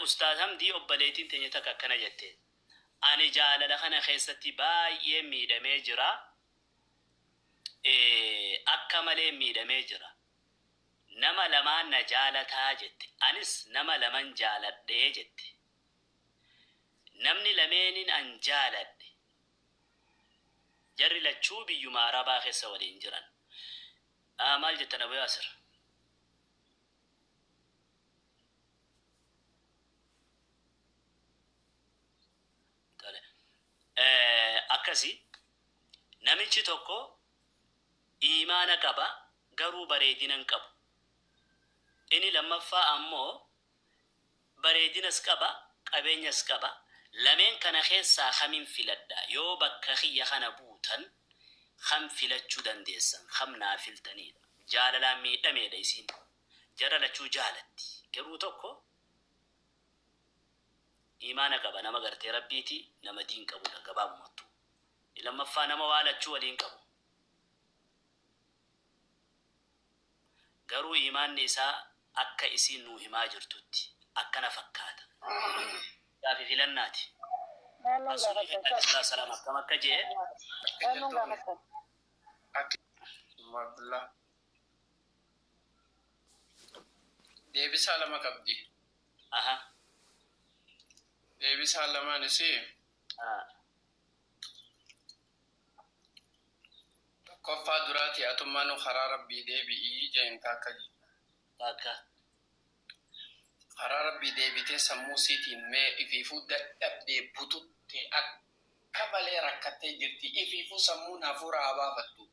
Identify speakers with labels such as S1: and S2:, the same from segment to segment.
S1: Ustaaz Hamdii, obboleettiin teenya takka akkana jette: ani jaalala kana keessatti baay'ee miidhamee jira, akka malee miidhamee jira, nama lamaan na jaalataa jette, anis nama laman jaaladhee jette. Namni lameenin an jaaladhe jarri lachuu biyyuma Arabaa keessa waliin jiran. Maal jettan, Abu Yaasir? Tole. Akkasi namichi tokko iimaana qaba, garuu bareedina hin qabu. Inni lammaffaa ammoo bareedinas qaba, qabeenyas qaba. Lameen kana keessaa kamin filadha? Yoo bakka kiyya kana buutan kam filachuu dandeessan? Kam naa filtaniidha? Jaalalaan miidhameedha isiin. Jara lachuu jaalatti. Garuu tokko iimaana qaba, nama gartee Rabbiiti, nama diin qabudha gabaabumattuu. Lammaffaa nama waa lachuu waliin qabu. Garuu iimaanni isaa akka isiin nuu himaa jirtutti akkana fakkaata. Gaafi filannaati.
S2: Naannoon
S1: Rasuulli
S2: gaafattan.
S1: alayhi salaatu salaam akkam akka jee?
S2: Naannoon gaafattan.
S3: Ummu Abdullah. Deebisaa lama qabdi. Deebisaa lamaanis tokkoffaa duraati atummaanu karaa Rabbii deebi'ii jeen takka.
S1: Takka.
S3: Karaa Rabbii deebitee sammuu siitiin mee ifiifuu dadhabdee bututte, akka malee rakkattee jirti, ifiifuu sammuun hafuura haa baafattu.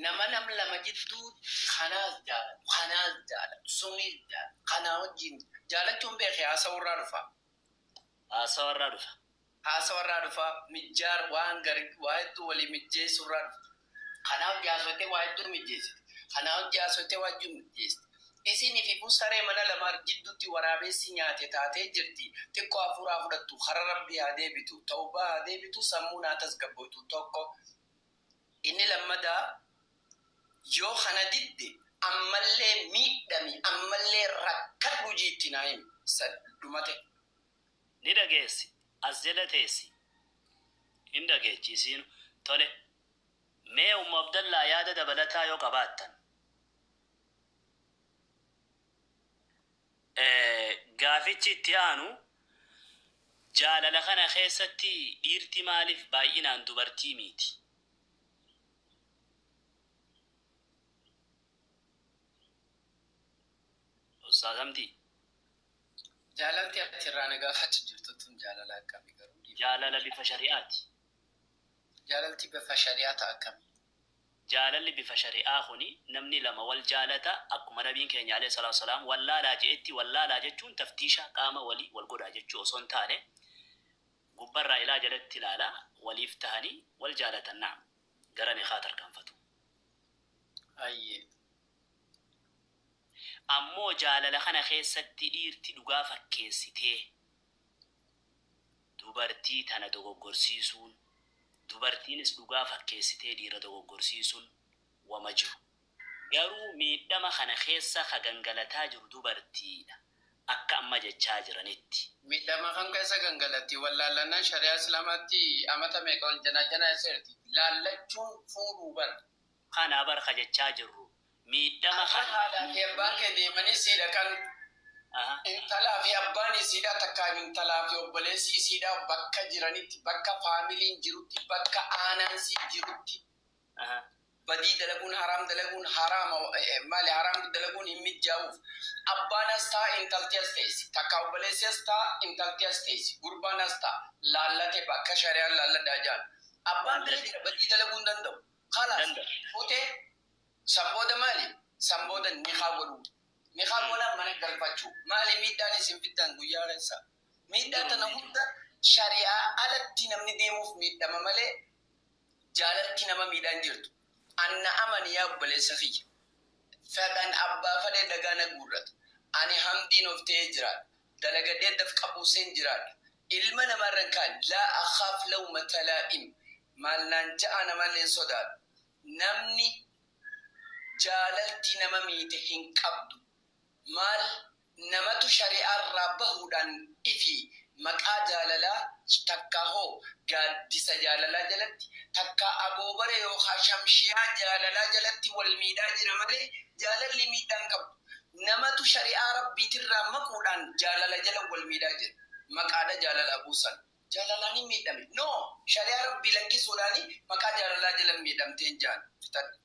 S3: Nama nam lama jidduutti kanaas jaalatu, kanaas jaalatu, sunis jaalatu, kanaa wajjin jaalachuun beekee haasawurraa dhufa.
S1: Haasawarraa dhufa.
S3: Haasawarraa dhufa, mijjaar waan gari waa hedduu walii mijjeessurraa dhufa. Kanaaf jaasotee waa hedduu mijjeessite. Kanaaf jaasotee waa hedduu mijjeessite. Isin ifiifuu saree mana lamaa jidduutti waraabessi nyaate taatee jirti. Xiqqoo hafuuraa fudhattu, karaa Rabbii haa deebitu, tawbaa haa deebitu, sammuun haa tasgabboytu tokko. Inni lammadaa yoo kana didde ammallee miidhami, ammallee rakkadhu jiitti naa himi. Dhumate.
S1: Ni dhageessi. As jala teessi. Hin dhageechi isiinu. Tole. Mee Ummu Abdallaa, yaada dabalataa yoo qabaattan. Gaafichi itti aanu, jaalala kana keessatti dhiirti maaliif baay'inaan dubartii miiti? Ustaaz Hamdii.
S3: Jaalalti ati irraa na gaafachuu jirtu tun jaalala akkamii garuu?
S1: Jaalala bifa shari'aati.
S3: Jaalalti bifa shari'aa ta'a akkamii?
S1: Jaalalli bifa shari'aa kuni namni lama wal jaalata, akkuma Nabiin keenya alayhi salaatu wasalaam wallaalaa je'etti. Wallaalaa jechuun taftiisha qaama walii wal godhaa jechuu osoo hin taane, gubbarraa ilaa jalatti ilaalaa waliif tahanii wal jaalatan, na'am, gara nikaa tarkaanfatu. Ammoo jaalala kana keessatti dhiirti dhugaa fakkeessitee dubartii tana dogoggorsiisuun, dubartiinis dhugaa fakkeessitee dhiira dogoggorsiisuun wama jiru. Garuu miidhama kana keessa ka gangalataa jiru dubartiidha akka amma jechaa jiranitti.
S3: Miidhama kan keessa gangalatti wallaallannaan shari'aa Islaamaatti amata meeqa ol janaa janaa seerti. Laallachuun fuudhuu bara.
S1: Kana bar ka jechaa jirru miidhama
S3: Akka
S1: kana.
S3: Haadhaa fi abbaan kee deemanii sii dhaqan, intalaa fi abbaan isiidhaa takka, intalaa fi obboleessi isiidhaa bakka jiranitti, bakka faamiliin jirutti, bakka aanaan sii jirutti badii dalaguun, haraam dalaguun haraama, maali, haraam dalaguun hin mijjaa'uuf. Abbaan as ta'a, intalti as teessi, takka obboleessi as ta'a, intalti as teessi, gurbaan as ta'a, laallate bakka shari'aan laalladhaa jaan abbaan bira
S1: Laallate.
S3: jira, badii dalaguu hin danda'u. Khalaas.
S1: Danda'u.
S3: Fuutee san booda maali, san booda nikaa godhuu, nikaa goonaan mana galfachuu. Maali miidhaan isin fiddan guyyaa keessa? Miidhaa tana hunda shari'aa alatti namni deemuuf miidhama malee jaalalti nama miidhaan jirtu. Anna amani yaa obboleessa kiyya, fedhan abbaa fedhee dhagaa na guurrata, ani Hamdiin of ta'ee jiraadha, dalagadhee dafqa buuseen jiraadha. Ilma namaarran kaan laa akhaaf lawmata laa'im, maal naan ja'a namallee hin sodaadhu. Namni jaalalti nama miite hin qabdu. Maal Namatu shari'aarraa bahuudhaan ifi maqaa jaalalaa takkaa hoo gaaddisa jaalalaa jalatti, takkaa agoobara yookaan shamshiyaa jaalalaa jalatti wal miidhaa jira malee jaalalli miidhaan qabu. Namatu shari'aa rabbiitirraa maquudhaan jaalala jala wal miidhaa jira. Maqaadha jaalalaa buusan. Jaalalaan hin miidhame. No, shari'aa rabbii lakkisuudhaani maqaa jaalalaa jala miidhamteen jaan. Fitadha.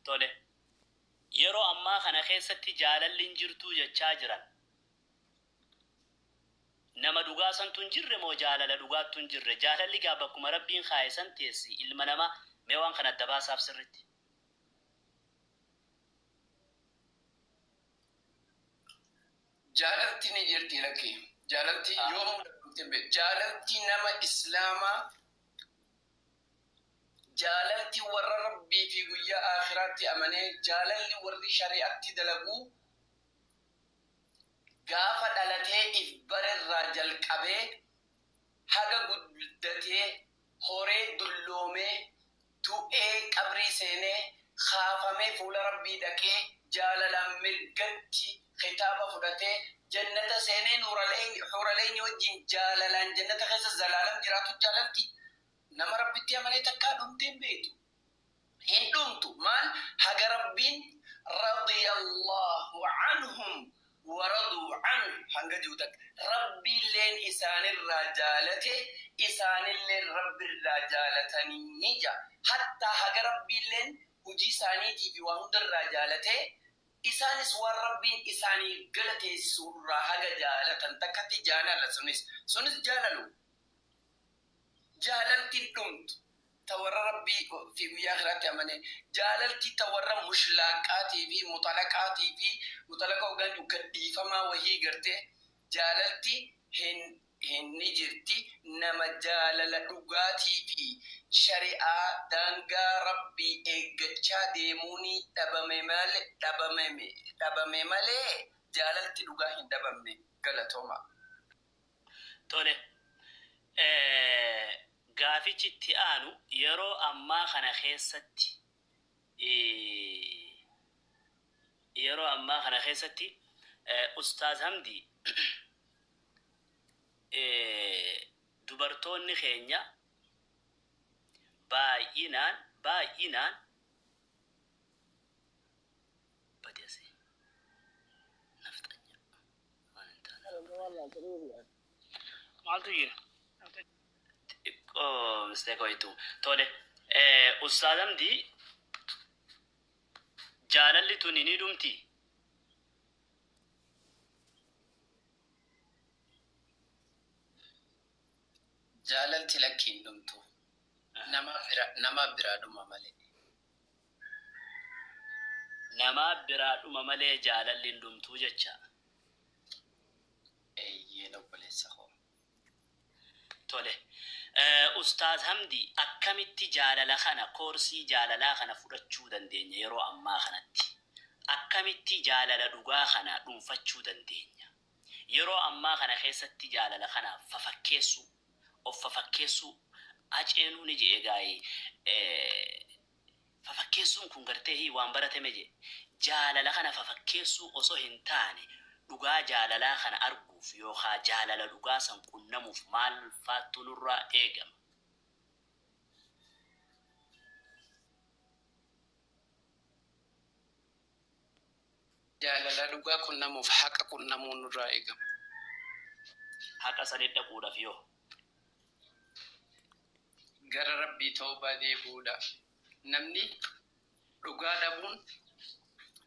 S1: Tole. Yeroo ammaa kana keessatti jaalalli hin jirtuu jechaa jiran. Nama dhugaa santu hin jirre moo jaalala dhugaattu hin jirre? Jaalalli gaa bakkuma rabbiin kaaye san teessi ilma namaa mee waan kana adda baasaaf sirritti.
S3: Jaalalti ni jirti lakki. Jaalalti yoomuu dhabamte hin beektu. Jaalalti nama Islaamaa, jaalalti warra rabbii fi guyyaa aakhiraatti amanee, jaalalli warri shari'atti dalaguu gaafa dhalatee if barerraa jalqabee haga guddatee horee dulloomee du'ee qabrii seenee kaafamee fuula rabbii dhaqee jaalalaan mirgatti kitaaba fudhatee jannata seenee nuuraleyni wajjin jaalalaan jannata keessa zalaalam jiraatu jaalalti nama rabbitti amanee takkaa dhumtee hin beektu. Hin dhumtu maal haga rabbiin radiyallahu anhum waraduu anhu hanga jiru takka rabbiilleen isaanirraa jaalate isaanilleen rabbirraa jaalatanii ja hattaa haga rabbiilleen hojii isaaniitii fi waa hundarraa jaalate isaanis waan rabbiin isaanii galateessurraa haga jaalatan takkatti jaalala sunis jaalalu jaalalti dhumtu ta warra rabbii fi guyyaa akhiraatti amane jaalalti ta warra mushlaaqaatii fi muxalaqaatii fi muxalaqa hoggaan gadhiifamaa wahii gartee jaalalti hin ni jirti nama jaalala dhugaatii fi shari'aa daangaa rabbii eeggachaa deemuuni dhabame malee dhabame malee jaalalti dhugaa hin dhabamne galatooma.
S1: Tole. Gaafichi itti aanu yeroo ammaa kana keessatti yeroo ammaa kana keessatti Ustaaz Hamdi dubartoonni keenya baay'inaan badi asii nafxanya waan hin taane.
S2: Maaltu jira?
S1: Xiqqoo mistake wayitu. Tole. Ustaaz Hamdi jaalalli tuni ni dhumti.
S3: Jaalalti lakki hin dhumtu. Nama biraa dhuma malee.
S1: Nama biraa dhuma malee jaalalli hin dhumtuu jecha.
S3: Eeyyeen obboleessa koo.
S1: Tole. Ustaaz Hamdi akkamitti jaalala kana koorsii jaalalaa kana fudhachuu dandeenya yeroo ammaa kanatti? Akkamitti jaalala dhugaa kana dhuunfachuu dandeenya? Yeroo ammaa kana keessatti jaalala kana fafakkeessuu, of fafakkeessuu, aceenuu ni je'e gaa'ee fafakkeessuun kun gartee waan baratame je. Jaalala kana fafakkeessuu osoo hin taane dhugaa jaalalaa kana arguuf yookaan jaalala dhugaa san qunnamuuf maal faattu nurraa eegama?
S3: Jaalala dhugaa qunnamuuf haqa qunnamuun nurraa eegama.
S1: Haqa sanii dhaquudhaaf yoo?
S3: Gara rabbii tawbaa deebi'uudha. Namni dhugaa dhabuun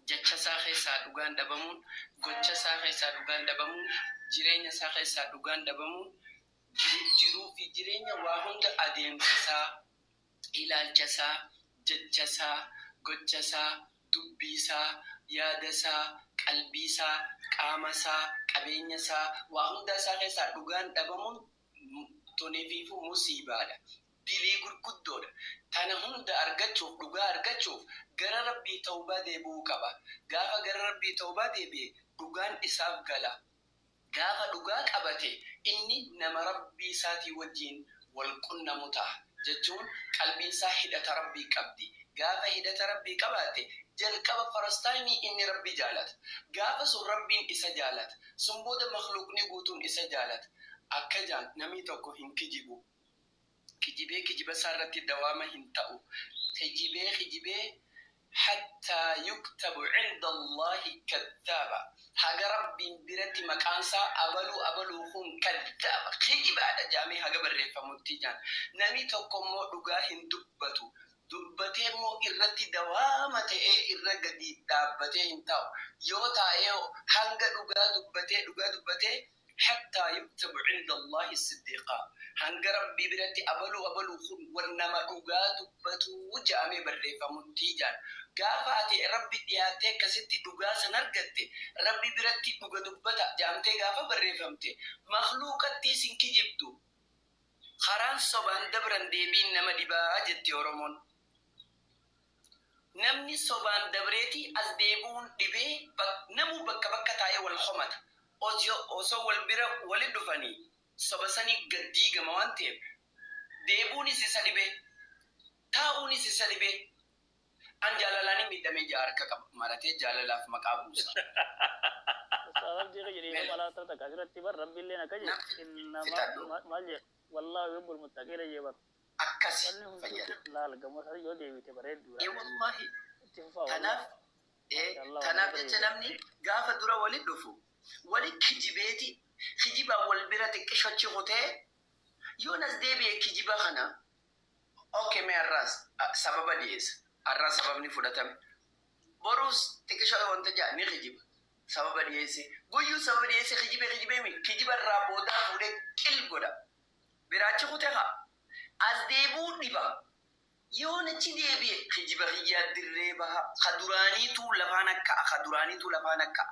S3: jecha isaa keessaa dhugaan dhabamuun, gocha isaa keessaa dhugaan dhabamuun, jireenya isaa keessaa dhugaan dhabamuun, jiruu fi jireenya waa hunda adeemsa isaa, ilaalcha isaa, jecha isaa, gocha isaa, dubbii isaa, yaada isaa, qalbii isaa, qaama isaa, qabeenya isaa, waa hunda isaa keessaa dhugaan dhabamuun toniifiifuu musiibaadha. Dilii gurguddoodha. Tana hunda argachuuf, dhugaa argachuuf gara rabbii tawbaa deebi'uu qaba. Gaafa gara rabbii tawbaa deebi'e dhugaan isaaf gala. Gaafa dhugaa qabate inni nama rabbii isaatii wajjin wal qunnamu ta'a. Jechuun qalbiin isaa hidhata rabbii qabdi. Gaafa hidhata Rabbii qabaate, jalqaba first time inni Rabbi jaalata. Gaafa sun Rabbiin isa jaalata. Sun booda makluuqni guutuun isa jaalata. Akka jaan namni tokko hin kijibu. Kijibee kijiba isaa irratti dawaama hin ta'u. Kijibee kijibee hattaa yuktabu cinda Allahi kaddaaba. Haga Rabbiin biratti maqaan isaa abaluu abaluu kun kaddaaba. Kijibaadha jaamee haga barreeffamutti jaan. Namni tokko immoo dhugaa hin dubbatu. Dubbatee immoo irratti dawaama ta'ee irra gadi dhaabbatee hin taa'u. Yoo taa'ee hanga dhugaa dubbatee dhugaa dubbatee, hattaa yuktabu cinda Allahi siddiiqa. Hanga Rabbii biratti abaluu abaluu kun war nama dhugaa dubbatuu ja'amee barreeffamutti jaan. Gaafa ati Rabbi dhiyaattee akkasitti dhugaa san argatte, Rabbi biratti dhuga dubbata jaamtee gaafa barreeffamte, makluuqatti isin kijibdu. Karaan sobaan dabran deebiin nama dhibaa jetti Oromoon. Namni sobaan dabreetii as deebi'uun dhibee, namuu bakka bakka taa'ee wal komata. Osoo wal bira wali dhufanii soba sanii gad diigama waan ta'eef, deebuunis isa dhibee, taa'uunis isa dhibee. An jaalalaan miidhamee jaa harka qaba maratee jaalalaaf maqaa buusa.
S1: Ustaaz Abdii jedhee nama laata takka asirratti bar Rabbiilleen akka jedhe innama
S3: Fixadhu.
S1: Maal jedhe? Wallaahu yuhibbul muttaqiina jee bar.
S3: Akkasi
S1: Wanni hundi
S3: fayyada.
S1: Laal gama sana yoo deebite bareedduudha.
S3: Ee wallahi.
S1: Itti fufaa.
S3: Tanaaf
S1: Mashallah,
S3: tanaaf
S1: waan
S3: jecha namni gaafa dura wali dhufu wali kijibeeti, kijibaan wal bira xiqqishochi kutee yoo nas deebi'e kijiba kana, okay, mee har'aas sababa dhiyeessa. Har'aa sababni fudhatame. Boruus xiqqishoo wanta ja'a ni kijiba. Sababa dhiyeesse. Guyyuu sababa dhiyeesse, kijibee kijibee mi kijiba irraa boodaa fuudhee qil godha. Biraachi kutee haa. As deebi'uu dhiba. Yoo nachi deebi'e kijiba kiyyaa dirree baha. Ka duraaniitu lafaan akka, ka duraaniitu lafaan akka.